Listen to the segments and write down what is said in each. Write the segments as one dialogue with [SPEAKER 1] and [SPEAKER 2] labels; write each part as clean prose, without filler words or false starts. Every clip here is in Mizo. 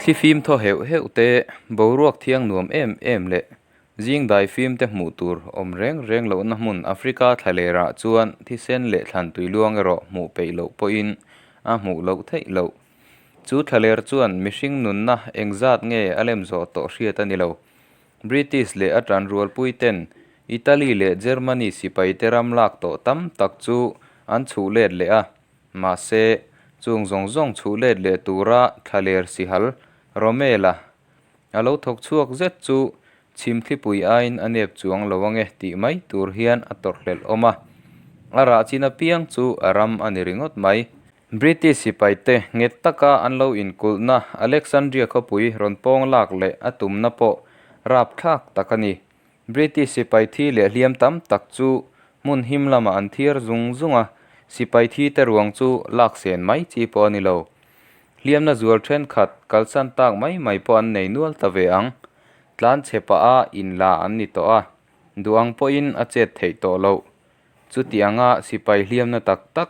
[SPEAKER 1] Thifim thaw heuh heuh te, boruak thiang nuam em em leh zing daifim te hmuh tur awm reng reng lohna hmun Africa thlalerah chuan thisen leh thlan tui luang erawh hmuh peih loh pawhin a hmuh loh theih loh. Chu thlaler chuan mihring nunna engzat nge a lem zawh tawh hriat a ni lo. British leh a tanrualpui ten Italy leh Germany sipaite ram lak tawh tam tak chu an chhuh let leh a, mahse, chung zawng zawng chhuh let leh tura thlaler sihal Rommel-a a lo thawk chhuak zet chu chhimthlipui aiin a nep chuang lo ange tih mai tur hian a tawrhhlelh awm a, a rah chin apiang chu a ram a ni ringawt mai. British sipaite nghet taka an lo inkulhna Alexandria khawpui rawn pawng lak leh a tumna pawh rapthlak tak a ni. British sipai thi leh hliam tam tak chu hmun him lamah an thiar zung zung a, sipai thi te ruang chu lak sen mai chi pawh a ni lo. Hliamna zual thenkhat kalsan tak mai mai pawh an nei nual ta ve ang. Tlan chhe pah a inla an ni tawh a, duh ang pawhin a chet theih tawh loh. Chutianga sipai hliamna tak tak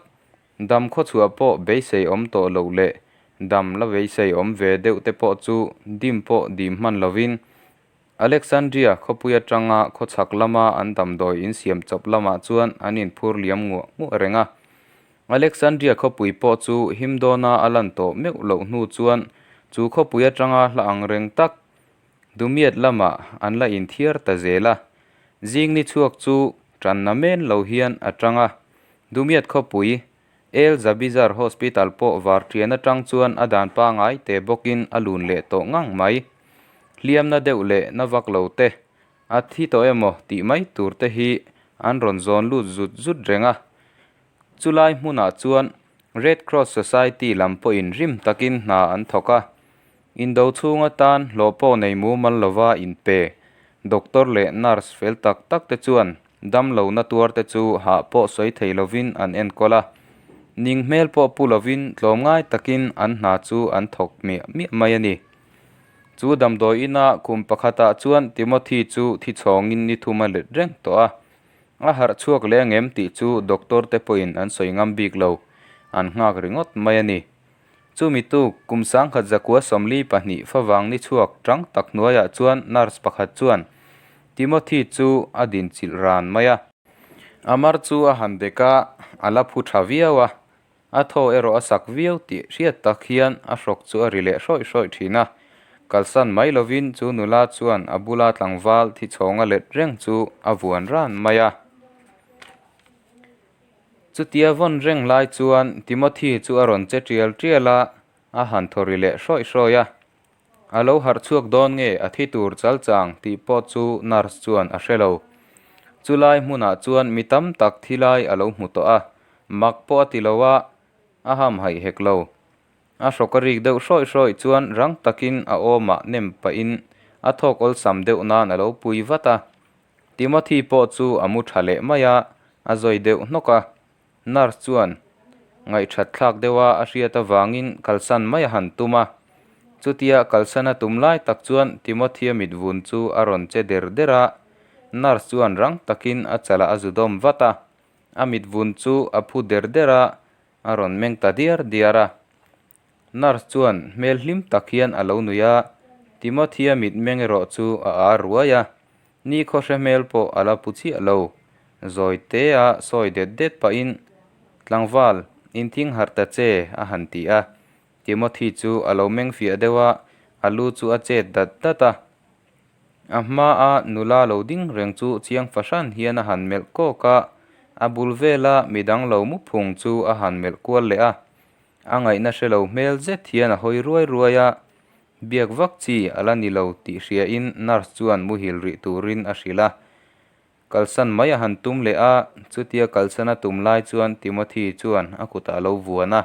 [SPEAKER 1] Dam khawchhuah pawh beisei awm tawh loh leh dam la beisei awm ve deuh te pawh chu dim pawh dim hman lovin Alexandria khawpui atanga khawchhak lama an damdawi insiam chawp lamah chuan an inphur liam nguah nguah reng a. Alexandria khawpui pawh chu him dawna a lan tawh meuh loh hnu chuan chu khawpui atanga hla ang reng tak Dumiat lamah an la inthiar ta zel a, zing ni chhuak chu tanna men lo hian a tang a. Dumiat khawpui, El Zabizar Hospital pawh var ṭian aṭang chuan a dan pangai te bawkin a lun leh tawh ngang mai. Hliamna deuh leh na vak lo te, a thi tawh emaw tih mai tur te hi an rawn zawn lut zut zut reng a. Chulai hmunah chuan Red Cross Society lam pawhin rim takin hna an thawk a. Indo chhung atan hlawh pawh nei mumal lova inpe doctor leh nurse fel tak tak te chuan damlohna tuar te chu hah pawh sawi thei lovin an enkawl a. Ning hmel pawh pu lovin tlawmngai takin an hna chu an thawk miah miah mai a ni. Chu damdawi ina kum pakhatah chuan Timothy chu thi chhawngin ni thum a let reng tawh a. A harh chhuak leh angem tih chu doctor te pawhin an sawi ngam bik lo, an nghak ringawt mai a ni. Chumi tuk, kum sangkhat zakua 42 favang ni chhuak tang tak hnuaiah chuan nurse pakhat chuan Timothy chu a dinchilh ran mai a. A mar chu a han dek a, a la phu tha viau a, a thaw erawh a sak viau tih hriat tak hian a hrawk chu a ri leh hrawih hrawih thin a. Kalsan mai lovin chu nula chuan a bula tlangval thi chhawng a let reng chu a vuan ran mai a. Chutia vawn reng lai chuan Timothy chu a rawn che tial tial a, a han thaw ri leh hrawih hrawih a. A lo harh chhuak dawn nge a thi tur chal chang tih pawh chu nurse chuan a hre lo. Chulai hmunah chuan mi tam tak thi lai a lo hmu tawh a, mak pawh a ti lo a, a hamhaih hek lo. A hrawk a rik deuh hrawih hrawih chuan rang takin a awmah nem pahin a thawk awlsam deuh nan a lo pui vat a. Timothy pawh chu a mu tha leh mai a, a zawi deuh hnawk a. Nurse chuan ngaihthat thlak deuh a a hriat avangin kalsan mai a han tum a. Chutia kalsan a tum lai tak chuan Timothy-a mit vun chu a rawn che der der a, nurse chuan rang takin a chalah a zu dawm vat a. A mit vun chu a phu der der a, a rawn meng ta diar diar a. Nurse chuan hmel hlim tak hian a lo nui a, Timothy-a mit meng erawh chu a ar ruai a. Ni khawhre hmel pawh a la pu chiah lo. Zawi tea sawi det det pahin, Tlangval, inthing harh ta che, a han ti a. Timothy chu a lo meng fiah deuh a, a lu chu a chet dat dat a. A hmaa nula lo ding reng chu chiang fahran hian a han melh kawk a, a bul vela midang lo mu phung chu a han melh kual leh a. A ngaihna hre lo hmel zet hian a hawi ruai ruai a, biak vak chi a la ni lo tih hriain nurse chuan muhil rih turin a hrilh a. Kalsan mai a han tum leh a, chutia kalsan a tum lai chuan Timothy chuan a kutah a lo vuan a,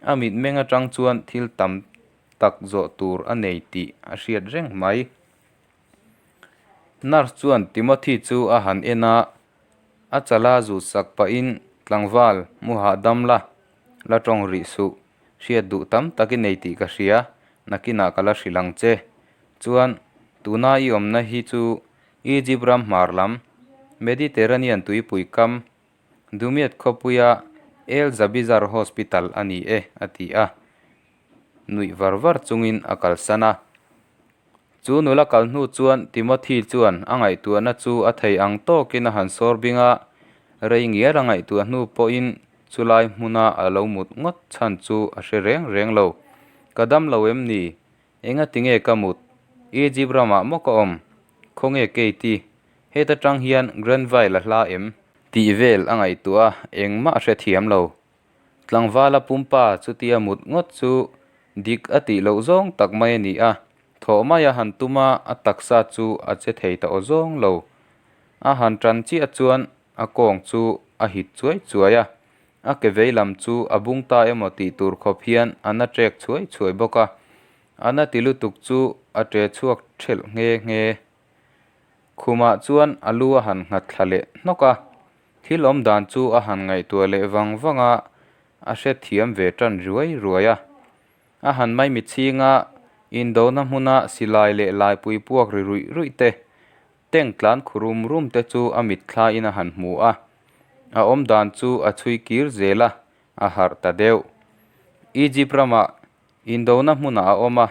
[SPEAKER 1] a mitmeng atang chuan thil tam tak zawh tur a nei tih a hriat reng mai. Nurse chuan Timothy chu a han en a, a chala zut sak pahin tlangval mu hahdam la La tawng rih suh, hriat duh tam tak i nei tih ka hria, nakinah ka la hrilh ang che. Chuan, tuna i awmna hi chu Egypt ram hmar lam, Mediterranean tuipui kam, Dumiat khawpuia El Zabizar Hospital a ni e, a ti a. Nuih var var chungin a kalsan a. Chu nula kal hnu chuan Timothy chuan a ngaihtuahna chu a thei ang tawkin a han sawr bing a, rei ngial a ngaihtuah hnu pawhin chulai hmuna a lo mut ngawt chhan chu a hre reng reng lo. Ka dam lo em ni? Engati nge ka mut? Egypt ramah maw ka awm? Khawnge Katie? Heta tang hian Granville a hla em? Tih vel a ngaihtuah a, engmah a hrethiam lo. Tlangvala pumpa chutia mut ngawt chu dik a tih loh zawng tak mai a ni a, thawh mai a han tum a, a taksa chu a che thei ta aw zawng lo. A han tan chiah chuan a kawng chu a hit chuai chuai a, a ke vei lam chu a bung ta emaw tih tur khawp hian a na ṭek chhuai chhuai bawk a, a na ti lutuk chu a ṭe chhuak ṭhelh nghe nghe. Khumah chuan a lu a han nghat thla leh hnawk a, thil awm dan chu a han ngaihtuah leh vang vang a, a hrethiam ve tan ruai ruai a. A han maimi chhinga indona hmuna silai leh laipui puak ri ruih ruih te, tank tlan khu rum rum te chu a mitthlain a han hmu a, a awm dan chu a chhui kir zel a, a harh ta deuh. Egypt ramah Indona hmunah a awm a,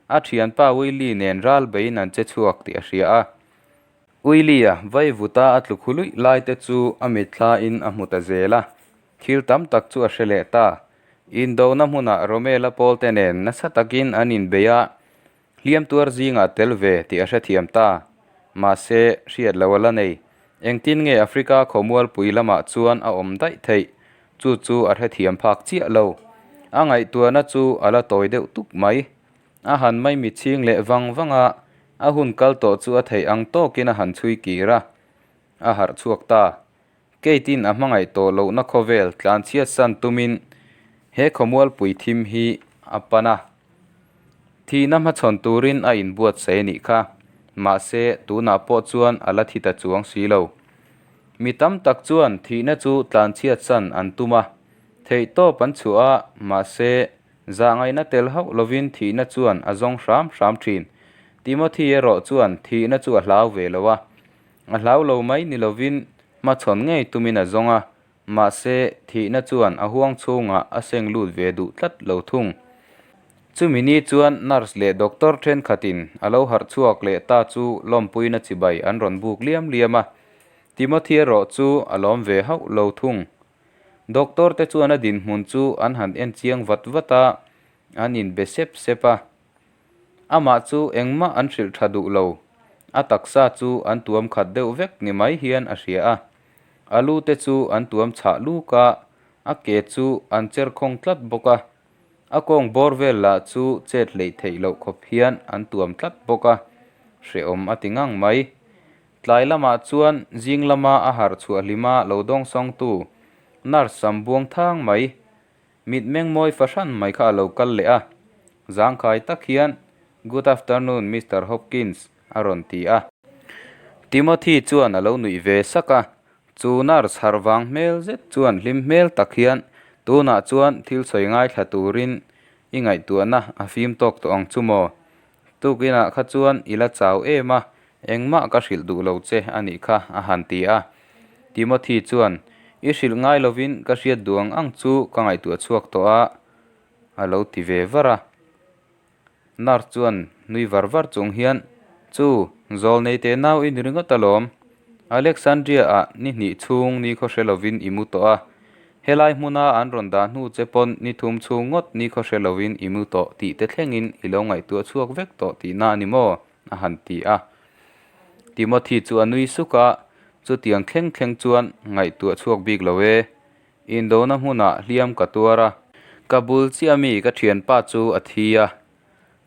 [SPEAKER 1] a thianpa Willie nen ral beiin an che chhuak tih a hria a. Willie-a vaivuta a tlu khu luih lai te chu a mitthlain a hmu ta zel a, thil tam tak chu a hre leh ta. Indona hmunah Romela pawlte nen nasa takin an inbei a, hliam tuar zingah tel ve tih a hrethiam ta. Mahse, hriat lo a la nei. Engtin nge Africa khawmualpui lamah chuan a awm daih theih? Chu chu a hrethiam phak chiah lo. A ngaihtuahna chu a la tawi deuh tuk mai. A han maimi chhing leh vang vang a, a hun kal tawh chu a theih ang tawkin a han chhui kir a. A harh chhuak ta. Kate-in a hmangaih tawh lohna khawvel tlanchhiat san tumin he khawmualpui thim hi a pan a. Thihna hmachhawn turin a inbuatsaih a nih kha. Mahse, tunah pawh chuan a la thi ta chuang si lo. Mi tam tak chuan thihna chu tlanchhiat san an tum a, theihtawp an chhuah a, mahse, zahngaihna tel hauh lovin thihna chuan a zawng hram hram thin. Timothy erawh chuan thihna chu a hlau ve lo a, a hlau lo mai ni lovin hmachhawn ngei tumin a zawng a, mahse, thihna chuan a huang chhungah a seng lut ve duh tlat lo thung. Chumi ni chuan nurse leh doctor thenkhatin a lo harh chhuak leh ta chu lawmpuina chibai an rawn buk liam liam a, Timothy erawh chu a lawm ve hauh lo thung. Doctor te chuan a dinhmun chu an han en chiang vat vat a, an inbe sep sep a. Amah chu engmah an hrilh tha duh lo, a taksa chu an tuam khat deuh vek ni mai hian a hria a. A lu te chu an tuam chhah luk a, a ke chu an cher khawng tlat bawk a. A kawng bawr vel lah chu chet hleih theih loh khawp hian an tuam tlat bawk a, hrehawm a ti ngang mai. Tlai lamah chuan zing lama a harh chhuah hlima lo dawngsawngtu nurse sam buang thang mai, mitmeng mawi fahran mai kha a lo kal leh a. Zangkhai tak hian, Good afternoon, Mister Hopkins, a rawn ti a. Timothy chuan a lo nuih ve sak a, chu nurse harh vang hmel zet chuan hlim hmel tak hian, Tunah chuan thil sawi ngaithla turin i ngaihtuahna a fim tawk tawh ang chu maw? Tukinah kha chuan i la chau em a, engmah ka hrilh duh lo che a nih kha, a han ti a. Timothy chuan, I hrilh ngai lovin ka hriat duh ang ang chu ka ngaihtuah chhuak tawh a, a lo ti ve var a. Nurse chuan nui var var chung hian, Chu, zawlnei teh nau i ni ringawt alawm. Alexandria-ah ni hnih chhung ni khawhre lovin i mu tawh a, Helai hmuna an rawn dah hnu che pawn ni thum chhung ngawt ni khaw hre lovin i mu tawh tih te thlengin i lo ngaihtuah chhuak vek tawh tihna a ni maw? a han ti a. Timothy chu a nui suk a, chutiang thleng thleng chuan ngaihtuah chhuak bik lo e. Indona hmunah hliam ka tuar a. Ka bul chiah mi ka thianpa chu a thi a.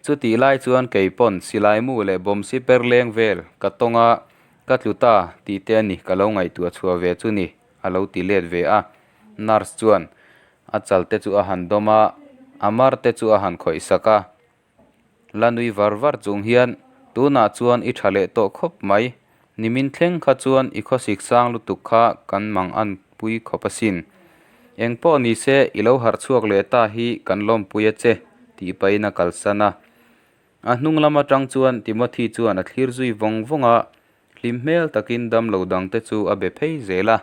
[SPEAKER 1] Chutih lai chuan kei pawn silai mu leh bawm si per leng vel ka tawng a, ka tlu ta tih te a ni ka lo ngaihtuah chhuah ve chu ni. a lo ti let ve a. Nurse chuan a chal te chu a han dawm a, a mar te chu a han khawih sak a. La nui var var chung hian, Tunah chuan i tha leh tawh khawp mai. Nimin thleng kha chuan i khawsik sang lutuk kha kan mang an pui khawp asin. Eng pawh ni se i lo harh chhuak leh ta hi kan lawmpui a che, tih pahin a kalsan a. A hnung lam atang chuan Timothy chuan a thlir zui vawng vawng a, hlim hmel takin damlo dangte chu a be phei zel a,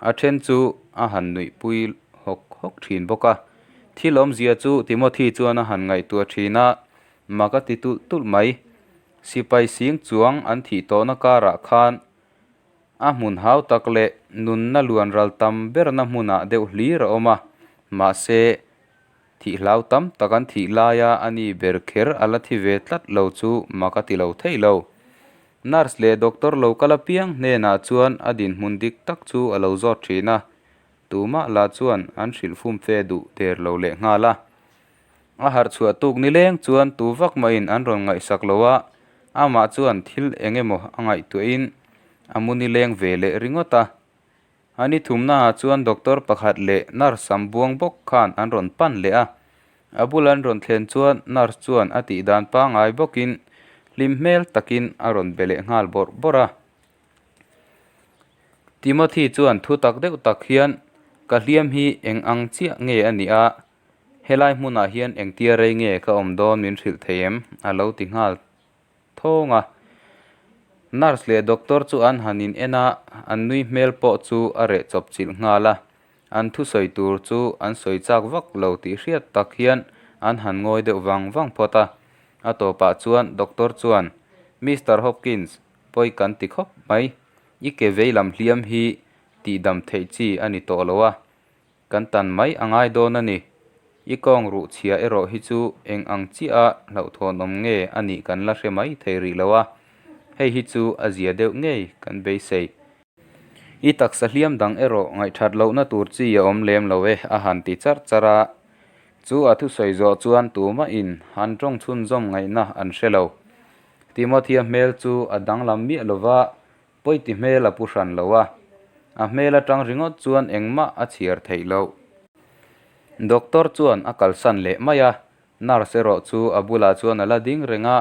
[SPEAKER 1] a then chu a han nuihpui hawk hawk thin bawk a. Thil awmzia chu Timothy chuan a han ngaihtuah thin a, mak a ti tulh tulh mai. Sipai sing chuang an thih tawhna karah khan a hmun hau tak leh nunna luan ral tam berna hmunah deuh hlir a awm a, mahse, thih hlau tam tak an thih laia a ni ber kher a la thi ve tlat lo chu mak a ti lo thei lo. Nurse leh doctor lo kal apiang hnenah chuan a dinhmun dik tak chu a lo zawt thin a, tumah lah chuan an hrilh fum fe duh der lo leh nghal a. A harh chhuah tuk nileng chuan tu vak mahin an rawn ngaihsak lo a, amah chuan thil eng emaw a ngaihtuahin a mu nileng ve leh ringawt a. A ni thumnaah chuan doctor pakhat leh nurse sam buang bawk khan an rawn pan leh a. A bul an rawn thlen chuan nurse chuan a tih dan pangngai bawkin hlim hmel takin a rawn be leh nghal bawrh bawrh a. Timothy chuan thu tak deuh tak hian, Ka hliam hi eng ang chiah nge a nih a? Helai hmunah hian engtia rei nge ka awm dawn min hrilh thei em? a lo ti nghal thawng a. Nurse leh doctor chu an han in en a, an nui hmel pawh chu a reh chawp chilh nghal a. An thusawi tur chu an sawi chak vak lo tih hriat tak hian an han ngawi deuh vang vang phawt a. A tawpah chuan doctor chuan, Mister Hopkins, pawi kan ti khawp mai. I ke vei lam hliam hi tihdam theih chi a ni tawh lo a. Kan tan mai a ngai dawn a ni. I kawng ruh chhia erawh hi chu eng ang chiah a hlauhthawnawm nge a nih kan la hre mai thei rih lo a, hei hi chu a zia deuh ngei kan beisei. I taksa hliam dang erawh ngaihthat lohna tur chi a awm lem lo e a han ti charh charh a. Chu a thusawi zawh chuan tumahin han tawng chhunzawm ngaihna an hre lo. Timothya hmel chu a danglam miah lova Pawiti hmel a pu hran lo a, a hmel atang ringawt chuan engmah a chhiar theih loh. Doctor chuan a kalsan leh mai a, nurse erawh chu a bulah chuan a la ding reng a,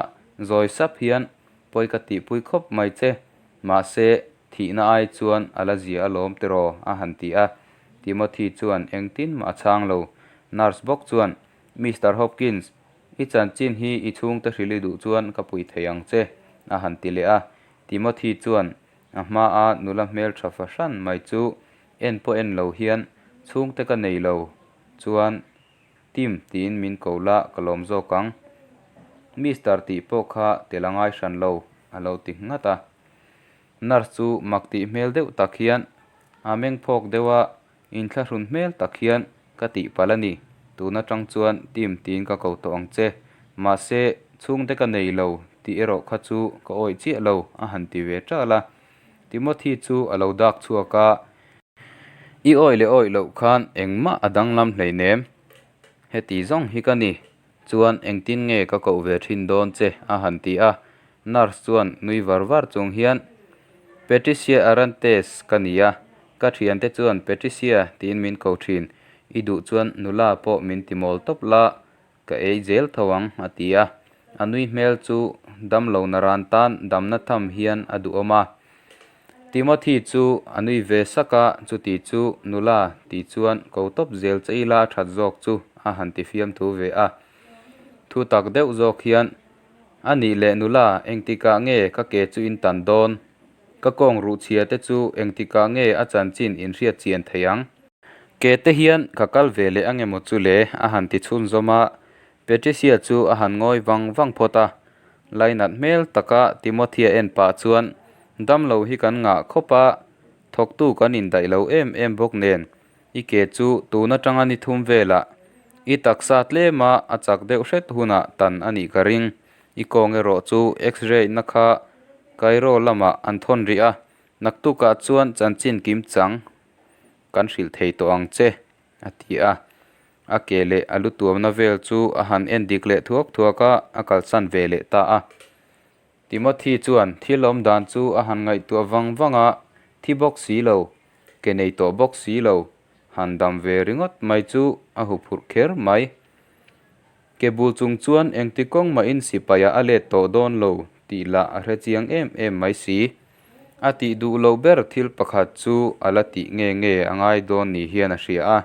[SPEAKER 1] zawi sap hian pawi ka tihpui khawp mai che, mahse thihna ai chuan a la zia alawm tiraw a han ti a. Timothy chuan engtin mah a chhang lo, nurse bawk chuan Mister Hopkins, i chanchin hi i chhungte hrilh i duh chuan ka pui thei ang che a han ti leh a. Timothy chuan a hmaa nula hmeltha fahran mai chu en pawh en lo hian chhungte ka nei lo chuan Tim tiin min ko la ka lawm zawk ang. Mister tih pawh kha tel a ngai hran lo a lo ti nghat a. Nurse chu mak tih hmel deuh tak hian a meng phawk deuh a, inthlahrun hmel tak hian ka tih palh a ni. Tun atang chuan Tim tiin ka ko tawh ang che. Mahse, chhungte ka nei lo tih erawh kha chu ka awih chiah lo a han ti ve ṭal a. Timothy chu a lo dak chhuak a. I awih leh awih loh khan engmah a danglam hleinem. Heti zawng hi ka ni. Chuan engtin nge ka koh ve thin dawn che? a han ti a. Nurse chuan nui var var chung hian, Patricia Arantes ka ni a, ka thiante chuan Patricia tiin min ko thin. I duh chuan nula pawh min ti mawl tawp la, ka ei zel tho ang, a ti a. A nui hmel chu damlo naran tan damna tham hian a duhawm a. Timothy chu a nui ve sak a, chuti chu nula tih chuan ko tawp zel che ila a that zawk chu a han ti fiam thu ve a. Thu tak deuh zawk hian, A nih leh nula, engtikah nge ka ke chu in tan dawn? Ka kawng ruh chhia te chu engtikah nge a chanchin in hriat chian thei ang? Ke te hian ka kal ve leh angemaw chu le? a han ti chhunzawm a, Patricia chu a han ngawi vang vang phawt a. Lainat hmel taka Timothya en pah chuan, Damlo hi kan ngah khawp a, thawktu kan indaih lo em em bawk nen, i ke chu tun atanga ni thum velah i taksa tlema a chak deuh hret hunah tan a nih ka ring. I kawng erawh chu X-ray na kha Cairo lamah an thawn rih a, naktukah chuan chanchin kim chang kan hrilh thei tawh ang che. a ti a. A ke leh a lu tuamna vel chu a han en dik leh thuak thuak a, a kalsan ve leh ta a. Timothy chuan thil awm dan chu a han ngaihtuah vang vang a, thi bawk si lo, ke nei tawh bawk si lo, han dam ve ringawt mai chu a huphurh kher mai. Ke bul chung chuan engti kawng mahin sipaiah a let tawh dawn lo tih lah a hre chiang em em mai si. A tih duh loh ber thil pakhat chu a la tih nge nge a ngai dawn ni hian a hria a.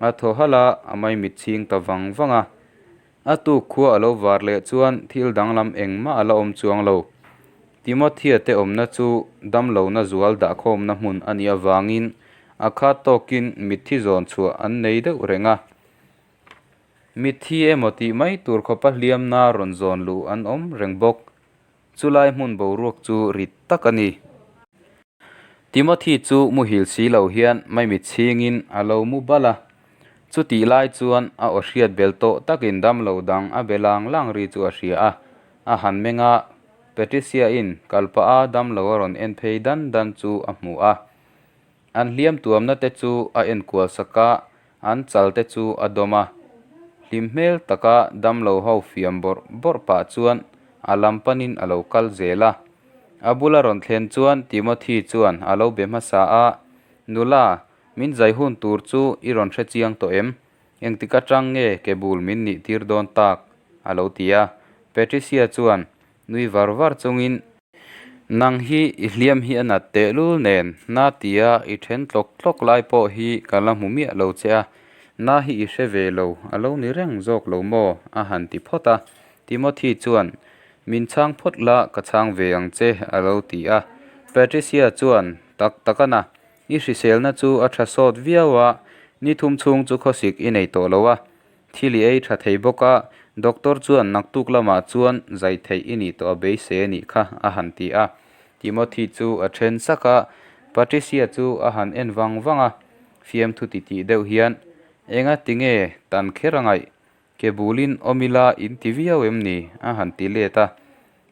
[SPEAKER 1] A thaw halh a, a maimit chhing ta vang vang a. A tuk khua a lo var leh chuan thil danglam engmah a la awm chuang lo. Timothea te awmna chu damlohna zual dahkhawmna hmun a nih avangin a khat tawkin mitthi zawn chhuah an nei deuh reng a. Mitthi emaw tih mai tur khawpa hliamna rawn zawn luh an awm reng bawk. Chulai hmun boruak chu rit tak a ni. Timothy chu muhil si lo hian maimit chhingin a lo mu bal a. Chutih lai chuan a aw hriat bel tawh takin damlo dang a be lang lang ri chu a hria a. A han meng a, Patricia-in kalpah a damlo a rawn en phei dan dan chu a hmu a. An hliam tuamna te chu a enkual sak a, an chal te chu a dawm a. Hlim hmel taka damlo ho fiam bawrh bawrh pah chuan a lam panin a lo kal zel a. A bula rawn thlen chuan Timothy chuan a lo be hmasa a, Nula, min zai hun tur chu i rawn hre chiang tawh em? Engtik atang nge ke bul min nih tir dawn tak? a lo ti a. Patricia chuan nui var var chungin, Nang hi i hliam hi a nat tehlul nen, na tia i then tlawk tlawk lai pawh hi ka la hmu miah lo che a, na hi i hre ve lo, a lo ni reng zawk lo maw? a han ti phawt a. Timothy chuan, Min chhang phawt la, ka chhang ve ang che, a lo ti a. Patricia chuan, Tak tak a na, i hriselna chu a tha sawt viau a, ni thum chhung chu khawsik i nei tawh lo a, Thil i ei tha thei bawk a, doctor chuan naktuk lamah chuan zai theih i nih tawh a beisei a nih kha, a han ti a. Timothy chu a then sak a, Patricia chu a han en vang vang a, fiamthu titih deuh hian, Enga tinge tan kher a ngaih? Ke bulin awm ila in ti viau em ni? a han ti let a.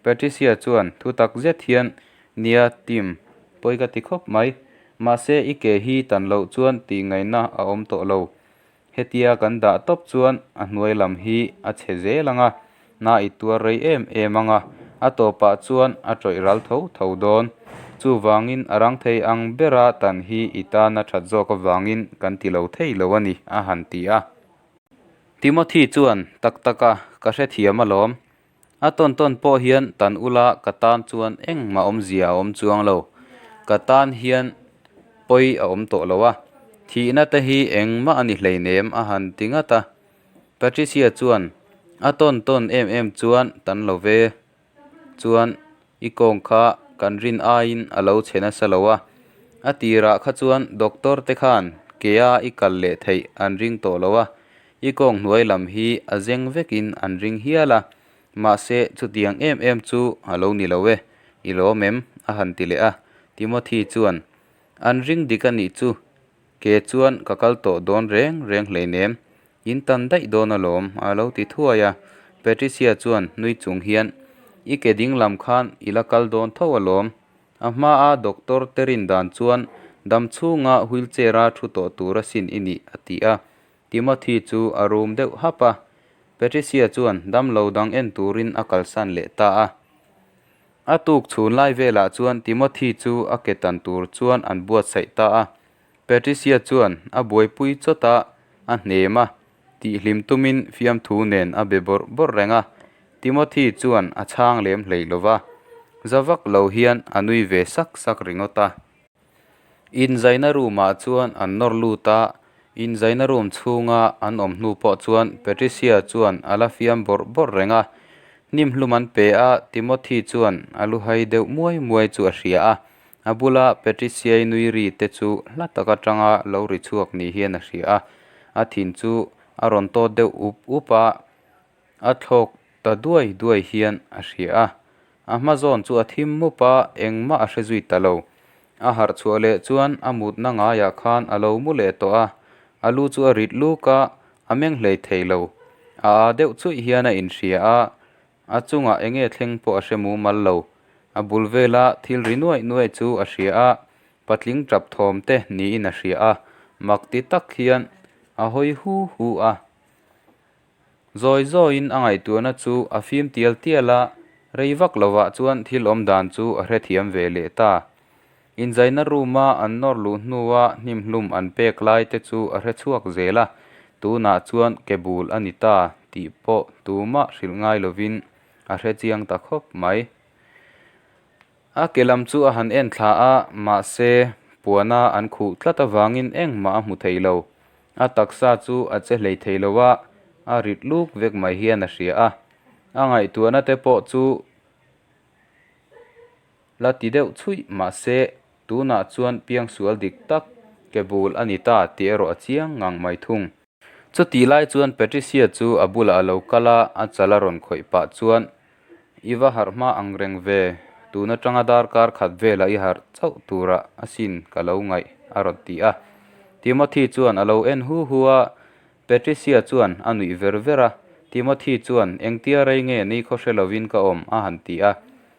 [SPEAKER 1] Patricia chuan thu tak zet hian, Nia, Tim, pawi ka ti khawp mai. Mahse i ke hi tan loh chuan tih ngaihna a awm tawh lo. Hetia kan dah tawp chuan a hnuai lam hi a chhe zel ang a, na i tuar rei em em ang a, a tawpah chuan a tawih ral tho tho dawn. Chuvangin a rang thei ang bera tan hi i tana that zawk avangin kan ti lo thei lo a ni, a han ti a. Timothy chuan, Tak tak a, ka hrethiam alawm. A tawn tawn pawh hian tan ula ka tan chuan engmah awmzia a awm chuang lo. Ka tan hian pawi a awm tawh lo a, thihna te hi engmah a ni hleinem a han ti ngat a. Patricia chuan a tawn tawn em em chuan tan lo ve chuan i kawng kha kan rin aiin a lo chhe nasa lo a. A tirah kha chuan doctor te khan kea i kal leh theih an ring tawh lo a, I kawng hnuai lam hi a zeng vekin an ring hial a, mahse chutiang em em chu a lo ni lo e, i lawm em? a han ti leh a. Timothy chuan, An ring dik a nih chu, ke chuan ka kal tawh dawn reng reng hleinem, in tan daih dawn alawm, a lo ti thuai a. Patricia chuan nui chung hian, I ke ding lam khan i la kal dawn tho alawm, A hmaa doctor te rin dan chuan dam chhunga wheelchair-a thu tawh tur asin i nih, a ti a. Timothy chu a rum deuh hap a, Patricia chuan damlo dang en turin a kalsan leh ta a. A tuk chhun lai velah chuan Timothy chu a ke tan tur chuan an buatsaih ta a. Patricia chuan a buaipui chawt a, a hnem a, tihhlim tumin fiamthu nen a be bawrh bawrh reng a. Timothy chuan a chhang lem hlei lo va, za vak lo hian a nui ve sak sak ringawt a. Inzaina room ah chuan an nawr lut a, inzaina room chhunga an awm hnu pawh chuan Patricia chuan a la fiam bawrh bawrh reng a. Hnim hlum an pe a, Timothy chuan a lu hai deuh muai muai chu a hria a, a bula Patricia-i nui ri te chu hla tak atanga lo ri chhuak ni hian a hria a, a thin chu a rawn tawt deuh up up a. A thlawk ta duai duai hian a hria a, a hma zawn chu a thim mup a, engmah a hre zui ta lo. A harh chhuah leh chuan a mutna ngaiah khan a lo mu leh tawh a, a lu chu a rit luk a, a meng hlei thei lo. A aa deuh chuih hian a inhria a, a chungah enge thleng pawh a hre mumal lo. A bul vela thil ri nuaih nuaih chu a hria a, patling tap thawm te niin a hria a, mak ti tak hian a hawi hu hu a. Zawi zawiin a ngaihtuahna chu a fim tial tial a, rei vak lovah chuan thil awm dan chu a hrethiam ve leh ta. Inzaina room-a an nawr luh hnua hnimhlum an pek lai te chu a hre chhuak zel a, tunah chuan ke bul a ni ta tih pawh tumah hrilh ngai lovin a hre chiang ta khawp mai. A ke lam chu a han en thla a, mahse, puana an khuh tlat avangin engmah a hmu thei lo. A taksa chu a che hlei thei lo a, a rit luk vek mai hian a hria a. A ngaihtuahna te pawh chu la ti deuh chhuih, mahse, tunah chuan piangsual dik tak ke bul a ni ta tih erawh a chiang ngang mai thung. Chutih lai chuan Patricia chu a bulah a lo kal a, a chal a rawn khawih pah chuan, I va harh hma ang reng ve, tun atanga darkar khat velah i harh chauh turah asin ka lo ngaih, a rawn ti a. Timothy chuan a lo en hu hu a, Patricia chuan a nuih ver ver a. Timothy chuan, Engtia rei nge ni khaw hre lovin ka awm? a han ti a.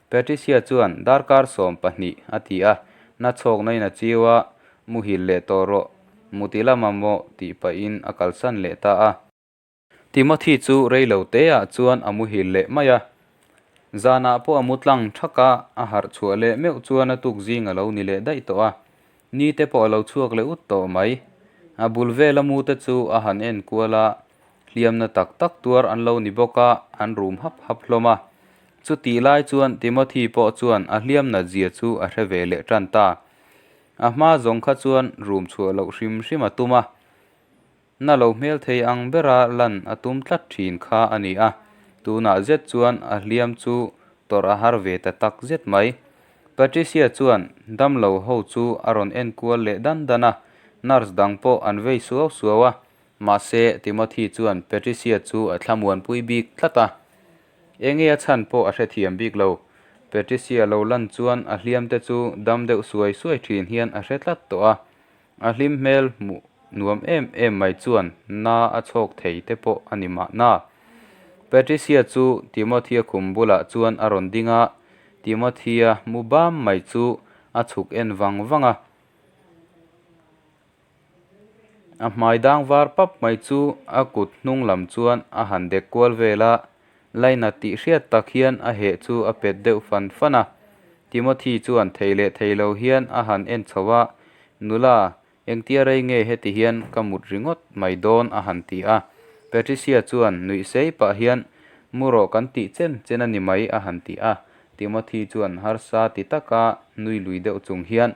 [SPEAKER 1] Patricia chuan, Darkar 12, a ti a. Na chhawkna in a chiu a, Muhil leh tawh rawh, muti lama maw tih pahin a kalsan leh ta a. Timothy chu rei lo te ah chuan a muhil leh mai a. Zanah pawh a mu tlang thak a, a harh chhuah leh meuh chuan a tuk zing a lo ni leh daih tawh a. Ni te pawh a lo chhuak leh ut tawh mai. A bul vela mu te chu a han en kual a, hliamna tak tak tuar an lo ni bawk a, an rum hap hap hlawm a. Chutih lai chuan Timothy pawh chuan a hliam nat zia chu a hre ve leh tan ta. A hma zawng kha chuan rum chhuah loh hrim hrim a tum a. Na lo hmel thei ang bera lan a tum tlat thin kha a ni a, tunah zet chuan a hliam chu tawrh a har ve ta tak zet mai. Patricia chuan damlo ho chu a rawn en kual leh dan dan a, nurse dang pawh an vei suau suau a, mahse Timothy chuan Patricia chu a thlamuanpui bik tlat a. Enge a chhan pawh a hrethiam bik lo. Patricia lo lan chuan a hliam te chu dam deuh suai suai thin hian a hre tlat tawh a, A hlim hmel hmuh nuam em em mai chuan na a chhawk thei te pawh a ni mahna. Patricia chu Timothya khum bulah chuan a rawn ding a, Timothya mu bam mai chu a chhuk en vang vang a. A hmai dang var pap mai chu a kut hnung lam chuan a han dek kual vel a, lainat tih hriat tak hian a heh chu a pet deuh fan fan a. Timothy chuan thei leh thei lo hian a han en chho a, Nula, engtia rei nge heti hian ka mut ringawt mai dawn a han ti a. Patricia chuan nuih sei pah hian, Mu rawh kan tih chen chen a ni mai a han ti a. Timothy chuan harsa ti taka nui lui deuh chung hian,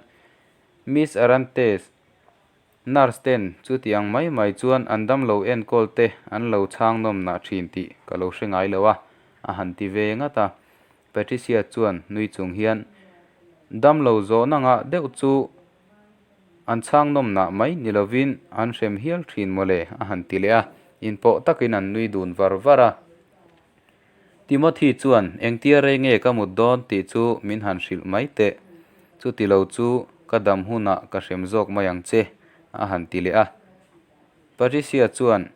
[SPEAKER 1] Miss Arantes, Nurse ten chutiang mai mai chuan an damlo enkawl te an lo chhang nawm nah thin tih ka lo hre ngai lo a, a han ti ve ngat a. Patricia chuan nui chung hian, Damlo zawhna ngah deuh chu an chhang nawm nah mai ni lovin an hrem hial thin mawle, a han ti leh a. Inpawh takin an nui dun var var a. Timothy chuan, Engtia rei nge ka mut dawn tih chu min han hrilh mai teh. Chuti lo chu ka dam hunah ka hrem zawk mai ang che, a han ti leh a. Patricia chuan,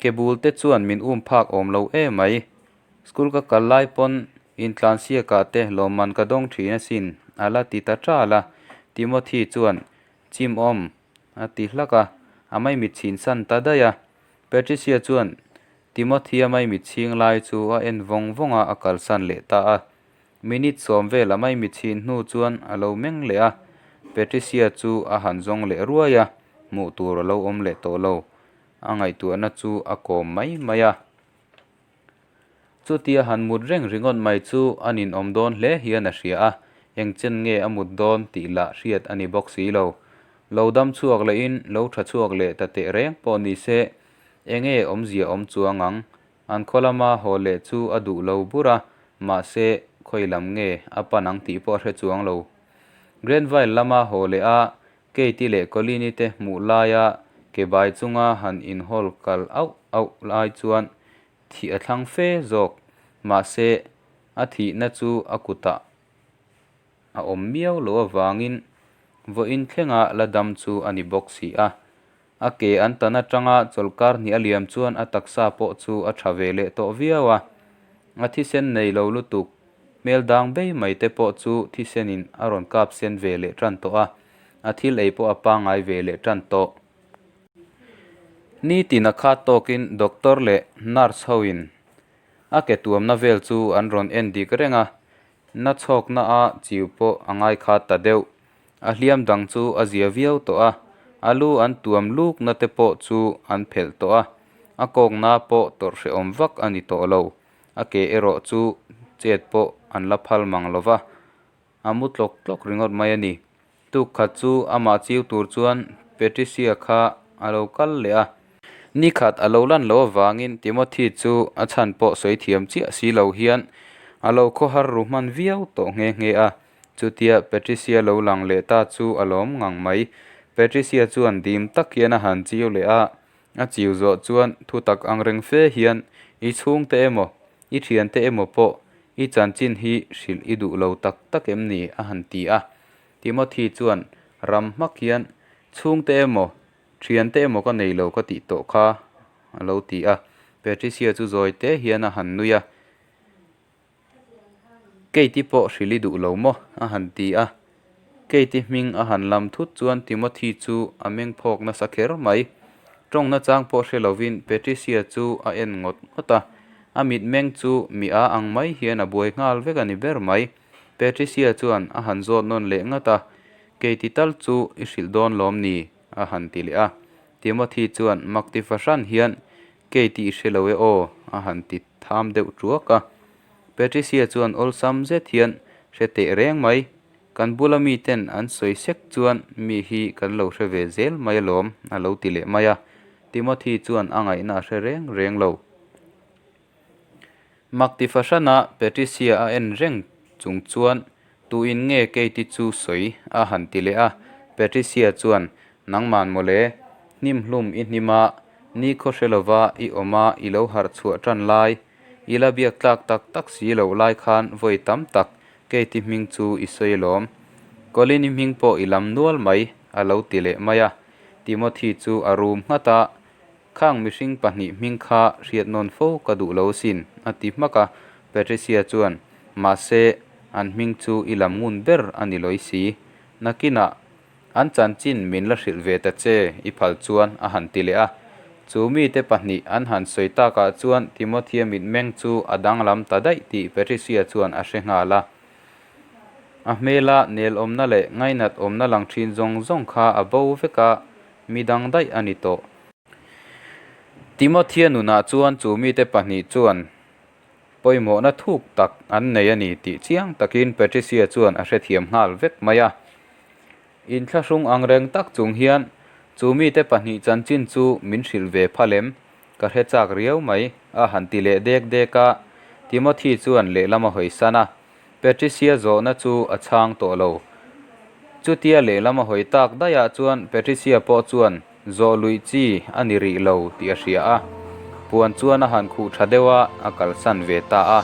[SPEAKER 1] Ke bul te chuan min um phak awm lo e mai. School ka kal lai pawn intlansiakah te lawmman ka dawng thin asin, a la ti ta ṭal a. Timothy chuan, Chim awm, a ti hlak a, a maimit chhin san ta daih a. Patricia chuan Timothy-a maimit chhing lai chu a en vawng vawng a, a kalsan leh ta a. Minute 10 vel a maimit chhin hnu chuan a lo meng leh a, Patricia chu a han zawng leh ruai a, hmuh tur a lo awm leh tawh lo. A ngaihtuahna chu a kawm mai mai a. Chutia han mut reng ringawt mai chu a ninawm dawn hle hian a hria a, eng chen nge a mut dawn tih lah hriat a ni bawk si lo. Lo dam chhuak lehin lo tha chhuak leh ta teh reng pawh ni se, enge awmzia awm chuang ang? An khaw lama haw leh chu a duh lo bur a, mahse khawi lam nge a pan ang tih pawh a hre chuang lo. Grenville lama haw leh a, Kate-i leh Colleen-i te hmuh laia ke bai chunga han inhawl kal auh auh lai chuan thih a thlang fe zawk. Mahse, a thihna chu a kutah a awm miau loh avangin vawiin thlenga la dam chu a ni bawk si a. A ke an tan atanga chawlhkar hnih a liam chuan a taksa pawh chu a tha ve leh tawh viau a. A thisen nei lo lutuk, hmel dang bei mai te pawh chu thisenin a rawn kap sen ve leh tan tawh a, a thil ei pawh a pangngai ve leh tan tawh. Nitin a khat tawkin doctor leh nurse hoin a ke tuamna vel chu an rawn en dik reng a, na chhawkna a chiu pawh a ngai khat ta deuh. A hliam dang chu a zia viau tawh a, a lu an tuam lukna te pawh chu an phelh tawh a, a kawkna pawh tawrh hrehawm vak a ni tawh lo. A ke erawh chu chet pawh an la phal mang lo va, a mu tlawk tlawk ringawt mai a ni. Tuk khat chu amah chiu tur chuan Patricia kha a lo kal leh a. Ni khat a lo lan loh avangin Timothy chu a chhan pawh sawi thiam chiah si lo hian a lo khawhar ru hman viau tawh nghe nghe a. Chutia Patricia lo lang leh ta chu a lawm ngang mai. Patricia chuan dim tak hian a han chiu leh a, A chiu zawh chuan thutak angreng fe hian i chhungte emaw, i thiante emaw pawh i chanchin hi hrilh i duh lo tak tak em ni? a han ti a. Timothy chuan ram hmak hian, Chhungte emaw, thiante emaw ka nei lo ka tih tawh kha, a lo ti a. Patricia chu zawi te hian a han nui a. Kate-i pawh hrilh i duh lo maw? a han ti a. Kate-i hming a han lam thut chuan Timothy chu a meng phawk nasa kher mai. Tawng nachang pawh hre lovin Patricia chu a en ngawt ngawt a. A mitmeng chu mi a ang mai hian a buai nghal vek a ni ber mai. Patricia chuan a han zawt nawn leh ngat a, Kate-i tal chu i hrilh dawn lawm ni? a han ti leh a. Timothy chuan mak ti fahran hian, Kate-i i hre lo e aw, a han ti tham deuh tuak a. Patricia chuan awlsam zet hian, Hre teh reng mai, kan bula miten an sawi sek chuan mi hi kan lo hre ve zel mai alawm, a lo ti leh mai a. Timothy chuan a ngaihna a hre reng reng lo. Mak ti fahrana Patricia a en reng chung chuan Tuin nge Katie chu sawi a han ti leh a, Patricia chuan Nangman mawle, hnim hlum i hnim a, ni khaw hre lova i awm a i lo harh chhuah tan lai, i la biak tlak tak tak si loh lai khan vawi tam tak Katie hming chu i sawi alawm. Colin-i hming pawh i lam nual mai a lo ti leh mai a, Timothy chu a rum nghat a, Khang mihring pahnih hming kha hriat nawn fo ka duh lo asin, a ti hmak a. Patricia chuan, Mahse, an hming chu i lam ngun ber a ni lawi si. Nakinah, an chanchin min la hrilh ve ta che, i phal chuan, a han ti leh a. Chu mite pahnih an han sawi takah chuan Timothea mitmeng chu a danglam ta daih tih Patricia chuan a hre nghal a. A hmela nelawmna leh ngainat awmna lang thin zawng zawng kha a bo vek a, Mi dang daih a ni tawh. Timothea nunah chuan chu mite pahnih chuan pawimawhna thuk tak an nei a ni tih chiang takin Patricia chuan a hrethiam nghal vek mai a. Inthlahrung ang reng tak chung hian chu mite pahnih chanchin chu min hrilh ve phal em? Ka hre chak riau mai, a han ti leh dek dek a. Timothy chuan lehlam a hawisan a. Patricia zawhna chu a chhang tawh lo. Chutia lehlam a hawi tak daihah chuan Patricia pawh chuan zawh luih chi a ni rih lo tih a hria a. Puan chuan a han khuh tha deuh a, a kalsan ve ta a.